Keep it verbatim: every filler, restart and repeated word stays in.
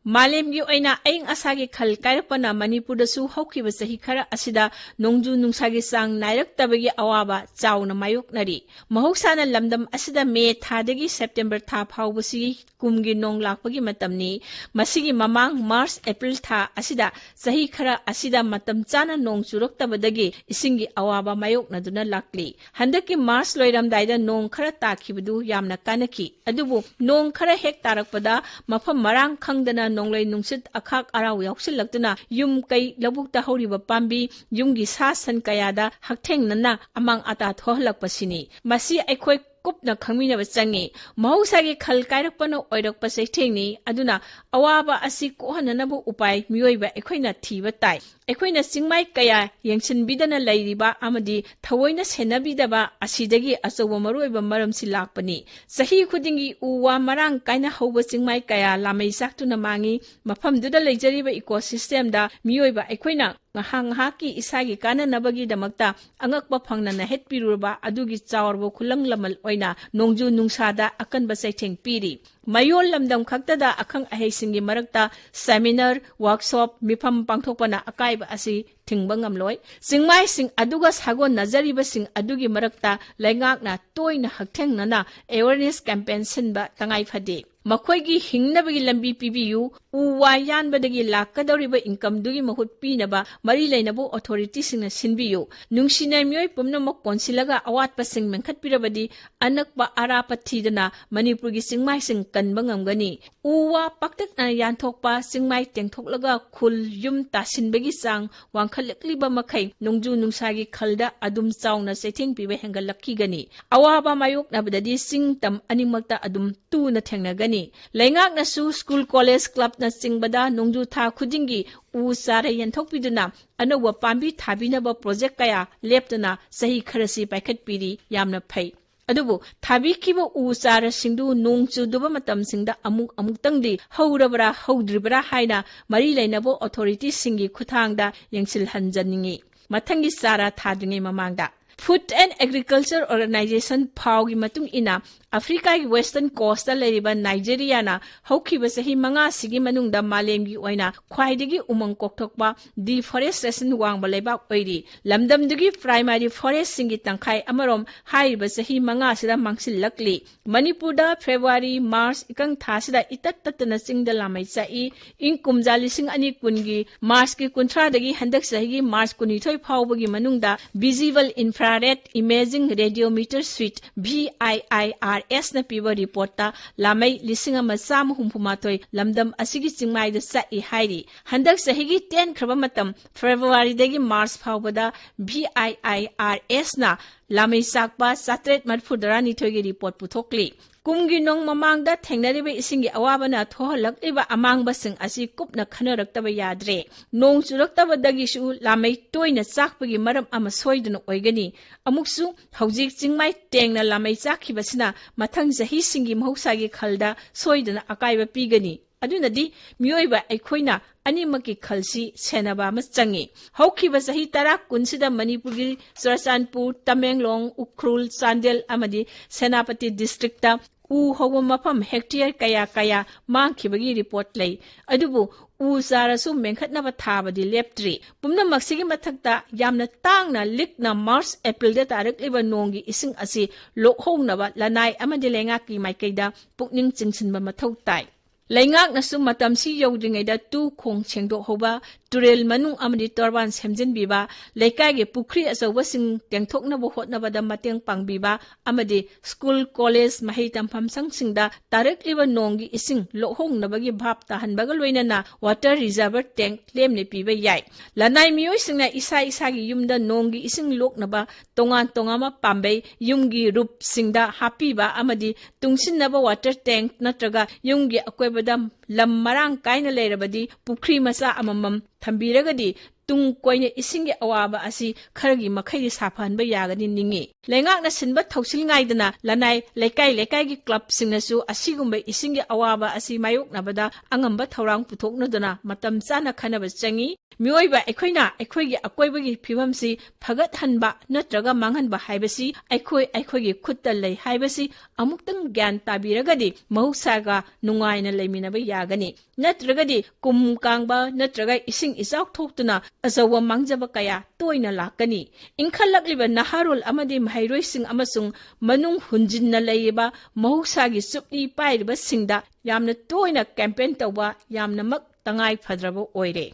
ꯃꯥꯂꯦꯝꯒꯤ ꯑꯣꯏꯅ ꯑꯏꯪ ꯑꯁꯥꯒꯤ ꯈꯜ ꯀꯥꯏꯔꯛꯄꯅ ꯃꯅꯤꯄꯨꯔꯗꯁꯨ ꯍꯧꯈꯤꯕ ꯆꯍꯤ ꯈꯔ ꯑꯁꯤꯗ ꯅꯣꯡꯖꯨ ꯅꯨꯡꯁꯥꯒꯤ ꯆꯥꯡ ꯅꯥꯏꯔꯛꯇꯕꯒꯤ ꯑꯋꯥꯕ ꯆꯥꯎꯅ ꯃꯥꯌꯣꯛꯅꯔꯤ꯫ ꯃꯍꯧꯁꯥꯅ ꯂꯝꯗꯝ ꯑꯁꯤꯗ ꯃꯦ ꯊꯥꯗꯒꯤ ꯁꯦꯞꯇꯦꯝꯕꯔ ꯊꯥ ꯐꯥꯎꯕꯁꯤ ꯀꯨꯝꯒꯤ ꯅꯣꯡ ꯂꯥꯛꯄꯒꯤ ꯃꯇꯝꯅꯤ꯫ ꯃꯁꯤꯒꯤ ꯃꯃꯥꯡ ꯃꯥꯔꯆ, ꯑꯦꯄ꯭ꯔꯤꯜ ꯊꯥ ꯑꯁꯤꯗ ꯆꯍꯤ ꯈꯔ ꯑꯁꯤꯗ ꯃꯇꯝ ꯆꯥꯅ ꯅꯣꯡ ꯆꯨꯔꯛꯇꯕꯗꯒꯤ ꯏꯁꯤꯡꯒꯤ ꯑꯋꯥꯕ ꯃꯥꯌꯣꯛꯅꯗꯨꯅ ꯂꯥꯛꯂꯤ꯫ ꯍꯟꯗꯛꯀꯤ ꯃꯥꯔꯆ ꯂꯣꯏꯔꯝꯗꯥꯏꯗ ꯅꯣꯡ ꯈꯔ ꯇꯥꯈꯤꯕꯗꯨ ꯌꯥꯝꯅ ꯀꯥꯟꯅꯈꯤ꯫ ꯑꯗꯨꯕꯨ ꯅꯣꯡ ꯈꯔ ꯍꯦꯛ ꯇꯥꯔꯛꯄꯗ ꯃꯐꯝ ꯃꯔꯥꯡ ꯈꯪꯗꯅ ꯅꯣꯡꯂꯩ ꯅꯨꯡꯁꯤꯠ ꯑꯈꯥꯛ ꯑꯔꯥꯎ ꯌꯥꯎꯁꯤꯜꯂꯛꯇꯨꯅ ꯌꯨꯝ ꯀꯩ, ꯂꯧꯕꯨꯛꯇ ꯍꯧꯔꯤꯕ ꯄꯥꯝꯕꯤ, ꯌꯨꯝꯒꯤ ꯁꯥ ꯁꯟ ꯀꯌꯥꯗ ꯍꯛꯊꯦꯡꯅꯅ ꯑꯃꯥꯡ ꯑꯇꯥ ꯊꯣꯛꯍꯜꯂꯛꯄꯁꯤꯅꯤ꯫ ꯃꯁꯤ ꯑꯩꯈꯣꯏ ꯀꯨꯞꯅ ꯈꯪꯃꯤꯟꯅꯕ ꯆꯪꯏ꯫ ꯃꯍꯧꯁꯥꯒꯤ ꯈꯜ ꯀꯥꯏꯔꯛꯄꯅ ꯑꯣꯏꯔꯛꯄ ꯆꯩꯊꯦꯡꯅꯤ꯫ ꯑꯗꯨꯅ ꯑꯋꯥꯕ ꯑꯁꯤ ꯀꯣꯛꯍꯟꯅꯅꯕ ꯎꯄꯥꯏ ꯃꯤꯑꯣꯏꯕ ꯑꯩꯈꯣꯏꯅ ꯊꯤꯕ ꯇꯥꯏ꯫ ꯑꯩꯈꯣꯏꯅ ꯆꯤꯡꯃꯥꯏ ꯀꯌꯥ ꯌꯦꯡꯁꯤꯟꯕꯤꯗꯅ ꯂꯩꯔꯤꯕ ꯑꯃꯗꯤ ꯊꯑꯣꯏꯅ ꯁꯦꯟꯅꯕꯤꯗꯕ ꯑꯁꯤꯗꯒꯤ ꯑꯆꯧꯕ ꯃꯔꯨꯑꯣꯏꯕ ꯃꯔꯝꯁꯤ ꯂꯥꯛꯄꯅꯤ꯫ ꯆꯍꯤ ꯈꯨꯗꯤꯡꯒꯤ ꯎ ꯋꯥ ꯃꯔꯥꯡ ꯀꯥꯏꯅ ꯍꯧꯕ ꯆꯤꯡꯃꯥꯏ ꯀꯌꯥ ꯂꯥꯃꯩ ꯆꯥꯛꯇꯨꯅ ꯃꯥꯡꯏ꯫ ꯃꯐꯝꯗꯨꯗ ꯂꯩꯖꯔꯤꯕ ꯏꯀꯣ ꯁꯤꯁꯇꯦꯝꯗ ꯃꯤꯑꯣꯏꯕ ꯑꯩꯈꯣꯏꯅ ꯉꯥꯏꯍꯥꯛ ꯉꯥꯏꯍꯥꯛꯀꯤ ꯏꯁꯥꯒꯤ ꯀꯥꯟꯅꯅꯕꯒꯤꯗꯃꯛꯇ ꯑꯉꯛꯄ ꯐꯪꯅ ꯅꯍꯦꯠꯄꯤꯔꯨꯔꯕ ꯑꯗꯨꯒꯤ ꯆꯥꯎꯔꯕ ꯈꯨꯂꯪ ꯂꯃꯜ ꯑꯣꯏꯅ ꯅꯣꯡꯖꯨ ꯅꯨꯡꯁꯥꯗ ꯑꯀꯟꯕ ꯆꯩꯊꯦꯡ ꯄꯤꯔꯤ꯫ ꯃꯌꯣꯜ ꯂꯝꯗꯝ ꯈꯛꯇꯗ ꯑꯈꯪ ꯑꯍꯩꯁꯤꯡꯒꯤ ꯃꯔꯛꯇ ꯁꯦꯃꯤꯅꯥꯔ, ꯋꯥꯔꯛꯁꯣꯞ, ꯃꯤꯐꯝ ꯄꯥꯡꯊꯣꯛꯄꯅ ꯑꯀꯥꯏꯕ ꯑꯁꯤ ꯊꯤꯡꯕ ꯉꯝꯂꯣꯏ꯫ ꯆꯤꯡꯃꯥꯏꯁꯤꯡ ꯑꯗꯨꯒ ꯁꯥꯒꯣꯟꯅꯖꯔꯤꯕꯁꯤꯡ ꯑꯗꯨꯒꯤ ꯃꯔꯛꯇ ꯂꯩꯉꯥꯛꯅ ꯇꯣꯏꯅ ꯍꯛꯊꯦꯡꯅꯅ ꯑꯦꯋꯦꯔꯅꯦꯁ ꯀꯦꯝꯄꯦꯟ ꯁꯤꯟꯕ ꯇꯉꯥꯏ ꯐꯗꯦ꯫ ꯃꯈꯣꯏꯒꯤ ꯍꯤꯡꯅꯕꯒꯤ ꯂꯝꯕꯤ ꯄꯤꯕꯤꯌꯨ꯫ ꯎ ꯋꯥ ꯌꯥꯟꯕꯗꯒꯤ ꯂꯥꯛꯀꯗꯧꯔꯤꯕ ꯏꯟꯀꯝꯗꯨꯒꯤ ꯃꯍꯨꯠ ꯄꯤꯅꯕ ꯃꯔꯤ ꯂꯩꯅꯕ ꯑꯣꯊꯣꯔꯤꯇꯤꯁꯤꯡꯅ ꯁꯤꯟꯕꯤꯌꯨ꯫ ꯅꯨꯡꯁꯤꯅ ꯃꯤꯑꯣꯏ ꯄꯨꯝꯅꯃꯛ ꯀꯣꯟꯁꯤꯜꯂꯒ ꯑꯋꯥꯠꯄꯁꯤꯡ ꯃꯦꯟꯈꯠꯄꯤꯔꯕꯗꯤ ꯑꯅꯛꯄ ꯑꯔꯥꯞꯄ ꯊꯤꯗꯅ ꯃꯅꯤꯄꯨꯔꯒꯤ ꯆꯤꯡꯃꯥꯏꯁꯤꯡ ꯀꯟꯕ ꯉꯝꯒꯅꯤ꯫ ꯎ ꯋꯥ ꯄꯥꯛꯇꯛꯅ ꯌꯥꯟꯊꯣꯛꯄ, ꯆꯤꯡꯃꯥꯏ ꯇꯦꯡꯊꯣꯛꯂꯒ ꯈꯨꯜ ꯌꯨꯝ ꯇꯥꯁꯤꯟꯕꯒꯤ ꯆꯥꯡ ꯋꯥꯡꯈꯠꯂꯛꯂꯤꯕ ꯃꯈꯩ ꯅꯣꯡꯖꯨ ꯅꯨꯡꯁꯥꯒꯤ ꯈꯜꯗ ꯑꯗꯨꯝ ꯆꯥꯎꯅ ꯆꯩꯊꯦꯡ ꯄꯤꯕ ꯍꯦꯟꯒꯠꯂꯛꯈꯤꯒꯅꯤ꯫ ꯑꯋꯥꯕ ꯃꯥꯌꯣꯛꯅꯕꯗꯗꯤ ꯆꯤꯡ ꯇꯝ ꯑꯅꯤꯃꯛꯇ ꯑꯗꯨꯝ ꯇꯨꯅ ꯊꯦꯡꯅꯒꯅꯤ꯫ ꯂꯩꯉꯥꯛꯅꯁꯨ ꯁ꯭ꯀꯨꯜ, ꯀꯣꯂꯦꯖ, ꯀ꯭ꯂꯕꯅꯆꯤꯡꯕꯗ ꯅꯣꯡꯖꯨ ꯊꯥ ꯈꯨꯗꯤꯡꯒꯤ ꯎ ꯆꯥꯔ ꯌꯦꯟꯊꯣꯛꯄꯤꯗꯨꯅ ꯑꯅꯧꯕ ꯄꯥꯝꯕꯤ ꯊꯥꯕꯤꯅꯕ ꯄ꯭ꯔꯣꯖꯦꯛ ꯀꯌꯥ ꯂꯦꯞꯇꯅ ꯆꯍꯤ ꯈꯔꯁꯤ ꯄꯥꯏꯈꯠꯄꯤꯔꯤ꯫ ꯌꯥꯝꯅ ꯐꯩ꯫ ꯑꯗꯨꯕꯨ ꯊꯥꯕꯤꯈꯤꯕ ꯎ ꯆꯥꯔꯁꯤꯡꯗꯨ ꯅꯣꯡ ꯆꯨꯗꯕ ꯃꯇꯝꯁꯤꯡꯗ ꯑꯃꯨꯛ ꯑꯃꯨꯛꯇꯪꯗꯤ ꯍꯧꯔꯕ꯭ꯔꯥ ꯍꯧꯗ꯭ꯔꯤꯕ꯭ꯔꯥ ꯍꯥꯏꯅ ꯃꯔꯤ ꯂꯩꯅꯕ ꯑꯣꯊꯣꯔꯤꯇꯤꯁꯤꯡꯒꯤ ꯈꯨꯠꯊꯥꯡꯗ ꯌꯦꯡꯁꯤꯜꯍꯟꯖꯅꯤꯡꯏ꯫ ꯃꯊꯪꯒꯤ ꯆꯥꯔ ꯊꯥꯗ꯭ꯔꯤꯉꯩ ꯃꯃꯥꯡꯗ Food and Agriculture Organization, ꯐꯥꯎꯒꯤ ꯃꯇꯨꯡ ꯏꯟꯅ, ꯑꯐ꯭ꯔꯤꯀꯥꯒꯤ Western Coast ꯂꯩꯔꯤꯕ ꯅꯥꯏꯖꯦꯔꯤꯌꯥꯅ ꯍꯧꯈꯤꯕ ꯆꯍꯤ ꯃꯉꯥꯁꯤꯒꯤ ꯃꯅꯨꯡꯗ ꯃꯥꯂꯦꯝꯒꯤ ꯑꯣꯏꯅ ꯈ꯭ꯋꯥꯏꯗꯒꯤ ꯎꯃꯪ ꯀꯣꯛꯊꯣꯛꯄ, deforestation, ꯋꯥꯡꯕ ꯂꯩꯕꯥꯛ ꯑꯣꯏꯔꯤ꯫ ꯂꯝꯗꯝꯗꯨꯒꯤ primary forestꯁꯤꯡꯒꯤ ꯇꯪꯈꯥꯏ ꯑꯃꯔꯣꯝ ꯍꯥꯏꯔꯤꯕ ꯆꯍꯤ ꯃꯉꯥꯁꯤꯗ ꯃꯥꯡꯁꯤꯜꯂꯛꯂꯤ꯫ ꯃꯅꯤꯄꯨꯔꯗ February, March, ꯏꯀꯪ ꯊꯥꯁꯤꯗ ꯏꯇꯠ ꯇꯠꯇꯅ ꯆꯤꯡꯗ ꯂꯥꯃꯩ ꯆꯥꯛꯏ꯫ ꯏꯪ ꯀꯨꯝꯖꯥ ꯂꯤꯁꯤꯡ ꯑꯅꯤ ꯀꯨꯟꯒꯤ Marchꯀꯤ ꯀꯨꯟꯊ꯭ꯔꯥꯗꯒꯤ ꯍꯟꯗꯛ ꯆꯍꯤꯒꯤ March ꯀꯨꯟꯅꯤꯊꯣꯏ ꯐꯥꯎꯕꯒꯤ ꯃꯅꯨꯡꯗ Visible Infrared Imaging Radiometer Suite, VIIRSꯅ ꯄꯤꯕ reportꯇ ꯂꯥꯃꯩ ꯂꯤꯁꯤꯡ ꯑꯃ ꯆꯥꯝꯃ ꯍꯨꯝꯐꯨ ꯃꯥꯊꯣꯏ ꯂꯝꯗꯝ ꯑꯁꯤꯒꯤ ꯆꯤꯡꯃꯥꯏꯗ ꯆꯥꯛꯏ ꯍꯥꯏꯔꯤ꯫ ꯍꯟꯗꯛ ꯆꯍꯤꯒꯤ ꯇꯦꯟꯈ꯭ꯔꯕ ꯃꯇꯝ Februaryꯗꯒꯤ March ꯐꯥꯎꯕꯗ VIIRSꯅ ꯂꯥꯃꯩ ꯆꯥꯛꯄ ꯆꯥꯇ꯭ꯔꯦꯠ ꯃꯔꯤꯐꯨ ꯇꯔꯥꯅꯤꯊꯣꯏꯒꯤ report ꯄꯨꯊꯣꯛꯂꯤ꯫ ꯀꯨꯝꯒꯤ ꯅꯣꯡ ꯃꯃꯥꯡꯗ ꯊꯦꯡꯅꯔꯤꯕ ꯏꯁꯤꯡꯒꯤ ꯑꯋꯥꯕꯅ ꯊꯣꯛꯍꯜꯂꯛꯂꯤꯕ ꯑꯃꯥꯡꯕꯁꯤꯡ ꯑꯁꯤ ꯀꯨꯞꯅ ꯈꯟꯅꯔꯛꯇꯕ ꯌꯥꯗ꯭ꯔꯦ꯫ ꯅꯣꯡ ꯆꯨꯔꯛꯇꯕꯗꯒꯤꯁꯨ ꯂꯥꯃꯩ ꯇꯣꯏꯅ ꯆꯥꯛꯄꯒꯤ ꯃꯔꯝ ꯑꯃ ꯁꯣꯏꯗꯅ ꯑꯣꯏꯒꯅꯤ꯫ ꯑꯃꯨꯛꯁꯨ ꯍꯧꯖꯤꯛ ꯆꯤꯡꯃꯥꯏ ꯇꯦꯡꯅ ꯂꯥꯃꯩ ꯆꯥꯛꯈꯤꯕꯁꯤꯅ ꯃꯊꯪ ꯆꯍꯤꯁꯤꯡꯒꯤ ꯃꯍꯧꯁꯥꯒꯤ ꯈꯜꯗ ꯁꯣꯏꯗꯅ ꯑꯀꯥꯏꯕ ꯄꯤꯒꯅꯤ꯫ ꯑꯗꯨꯅꯗꯤ ꯃꯤꯑꯣꯏꯕ ꯑꯩꯈꯣꯏꯅ ꯑꯅꯤꯃꯛꯀꯤ ꯈꯜꯁꯤ ꯁꯦꯟꯅꯕ ꯑꯃ ꯆꯪꯏ꯫ ꯍꯧꯈꯤꯕ ꯆꯍꯤ ꯇꯔꯥ ꯀꯨꯟꯁꯤꯗ ꯃꯅꯤꯄꯨꯔꯒꯤ ꯆꯨꯔꯆꯥꯟꯄꯨꯔ, ꯇꯃꯦꯡꯂꯣꯡ, ꯎꯈ꯭ꯔꯨꯜ, ꯆꯥꯟꯗꯦꯜ ꯑꯃꯗꯤ ꯁꯦꯅꯥꯄꯇꯤ districtꯇ ꯎ ꯍꯧꯕ ꯃꯐꯝ hectare ꯀꯌꯥ ꯀꯌꯥ ꯃꯥꯡꯈꯤꯕꯒꯤ report ꯂꯩ꯫ ꯑꯗꯨꯕꯨ ꯎ ꯆꯥꯔꯁꯨ ꯃꯦꯟꯈꯠꯅꯕ ꯊꯥꯕꯗꯤ ꯂꯦꯞꯇ꯭ꯔꯤ꯫ ꯄꯨꯝꯅꯃꯛꯁꯤꯒꯤ ꯃꯊꯛꯇ ꯌꯥꯝꯅ ꯇꯥꯡꯅ ꯂꯤꯛꯅ March, Aprilꯗ ꯇꯥꯔꯛꯂꯤꯕ ꯅꯣꯡꯒꯤ ꯏꯁꯤꯡ ꯑꯁꯤ ꯂꯣꯛꯍꯧꯅꯕ ꯂꯅꯥꯏ ꯑꯃꯗꯤ ꯂꯩꯉꯥꯛꯀꯤ ꯃꯥꯏꯀꯩꯗ ꯄꯨꯛꯅꯤꯡ ꯆꯤꯡꯁꯤꯟꯕ ꯃꯊꯧ ꯇꯥꯏ꯫ ꯂꯩꯉꯥꯛꯅꯁꯨ ꯃꯇꯝꯁꯤ ꯌꯧꯗ꯭ꯔꯤꯉꯩꯗ ꯇꯨ ꯈꯣꯡ ꯁꯦꯡꯗꯣꯛꯍꯧꯕ, ꯇꯨꯔꯦꯜ ꯃꯅꯨꯡ ꯑꯃꯗꯤ ꯇꯣꯔꯕꯥꯟ ꯁꯦꯝꯖꯤꯟꯕꯤꯕ, ꯂꯩꯀꯥꯏꯒꯤ ꯄꯨꯈ꯭ꯔꯤ ꯑꯆꯧꯕꯁꯤꯡ ꯇꯦꯡꯊꯣꯛꯅꯕ ꯍꯣꯠꯅꯕꯗ ꯃꯇꯦꯡ ꯄꯥꯡꯕꯤꯕ ꯑꯃꯗꯤ school, college, ꯃꯍꯩ ꯇꯝꯐꯝ ꯁꯪꯁꯤꯡꯗ ꯇꯥꯔꯛꯂꯤꯕ ꯅꯣꯡꯒꯤ ꯏꯁꯤꯡ ꯂꯣꯛꯍꯧꯅꯕꯒꯤ ꯚꯥꯞ ꯇꯥꯍꯟꯕꯒ ꯂꯣꯏꯅꯅ water reservoir tank ꯂꯦꯝꯅ ꯄꯤꯕ ꯌꯥꯏ꯫ ꯂꯅꯥꯏ ꯃꯤꯑꯣꯏꯁꯤꯡꯅ ꯏꯁꯥ ꯏꯁꯥꯒꯤ ꯌꯨꯝꯗ ꯅꯣꯡꯒꯤ ꯏꯁꯤꯡ ꯂꯣꯛꯅꯕ ꯇꯣꯉꯥꯟ ꯇꯣꯉꯥꯟꯕ ꯄꯥꯝꯕꯩ ꯌꯨꯝꯒꯤ roofꯁꯤꯡꯗ ꯍꯥꯞꯄꯤꯕ ꯑꯃꯗꯤ ꯇꯨꯡꯁꯤꯟꯅꯕ water tank ꯅꯠꯇ꯭ꯔꯒ ꯌꯨꯝꯒꯤ ꯑꯀꯣꯏꯕꯗ ꯂꯝ ꯃꯔꯥꯡ ꯀꯥꯏꯅ ꯂꯩꯔꯕꯗꯤ ꯄꯨꯈ꯭ꯔꯤ ꯃꯆꯥ ꯑꯃꯃꯝ ꯊꯝꯕꯤꯔꯒꯗꯤ ꯇꯨꯡ ꯀꯣꯏꯅ ꯏꯁꯤꯡꯒꯤ ꯑꯋꯥꯕ ꯑꯁꯤ ꯈꯔꯒꯤ ꯃꯈꯩꯗꯤ ꯁꯥꯐꯍꯟꯕ ꯌꯥꯒꯅꯤ ꯅꯤꯡꯏ꯫ ꯂꯩꯉꯥꯛꯅ ꯁꯤꯟꯕ ꯊꯧꯁꯤꯜ ꯉꯥꯏꯗꯅ ꯂꯅꯥꯏ ꯂꯩꯀꯥꯏ ꯂꯩꯀꯥꯏꯒꯤ ꯀ꯭ꯂꯕꯁꯤꯡꯅꯁꯨ ꯑꯁꯤꯒꯨꯝꯕ ꯏꯁꯤꯡꯒꯤ ꯑꯋꯥꯕ ꯑꯁꯤ ꯃꯥꯌꯣꯛꯅꯕꯗ ꯑꯉꯝꯕ ꯊꯧꯔꯥꯡ ꯄꯨꯊꯣꯛꯅꯗꯨꯅ ꯃꯇꯝ ꯆꯥꯅ ꯈꯟꯅꯕ ꯆꯪꯏ꯫ ꯃꯤꯑꯣꯏꯕ ꯑꯩꯈꯣꯏꯅ ꯑꯩꯈꯣꯏꯒꯤ ꯑꯀꯣꯏꯕꯒꯤ ꯐꯤꯕꯝꯁꯤ ꯐꯒꯠꯍꯟꯕ ꯅꯠꯇ꯭ꯔꯒ ꯃꯥꯡꯍꯟꯕ ꯍꯥꯏꯕꯁꯤ ꯑꯩꯈꯣꯏ ꯑꯩꯈꯣꯏꯒꯤ ꯈꯨꯠꯇ ꯂꯩ ꯍꯥꯏꯕꯁꯤ ꯑꯃꯨꯛꯇꯪ ꯒ꯭ꯌꯥꯟ ꯇꯥꯕꯤꯔꯒꯗꯤ ꯃꯍꯧꯁꯥꯒ ꯅꯨꯡꯉꯥꯏꯅ ꯂꯩꯃꯤꯟꯅꯕ ꯌꯥꯒꯅꯤ꯫ ꯅꯠꯇ꯭ꯔꯒꯗꯤ ꯀꯨꯝ ꯀꯥꯡꯕ ꯅꯠꯇ꯭ꯔꯒ ꯏꯁꯤꯡ ꯏꯆꯥꯎ ꯊꯣꯛꯇꯨꯅ ꯑꯆꯧꯕ ꯃꯥꯡꯖꯕ ꯀꯌꯥ ꯇꯣꯏꯅ ꯂꯥꯛꯀꯅꯤ꯫ ꯏꯟꯈꯠꯂꯛꯂꯤꯕ ꯅꯍꯥꯔꯣꯜ ꯑꯃꯗꯤ ꯃꯍꯩꯔꯣꯏꯁꯤꯡ ꯑꯃꯁꯨꯡ ꯃꯅꯨꯡ ꯍꯨꯟꯖꯤꯟꯅ ꯂꯩꯔꯤꯕ ꯃꯍꯧꯁꯥꯒꯤ ꯆꯨꯞꯂꯤ ꯄꯥꯏꯔꯤꯕꯁꯤꯡꯗ ꯌꯥꯝꯅ ꯇꯣꯏꯅ ꯀꯦꯝꯄꯦꯟ ꯇꯧꯕ ꯌꯥꯝꯅꯃꯛ ꯇꯉꯥꯏ ꯐꯗ꯭ꯔꯕ ꯑꯣꯏꯔꯦ꯫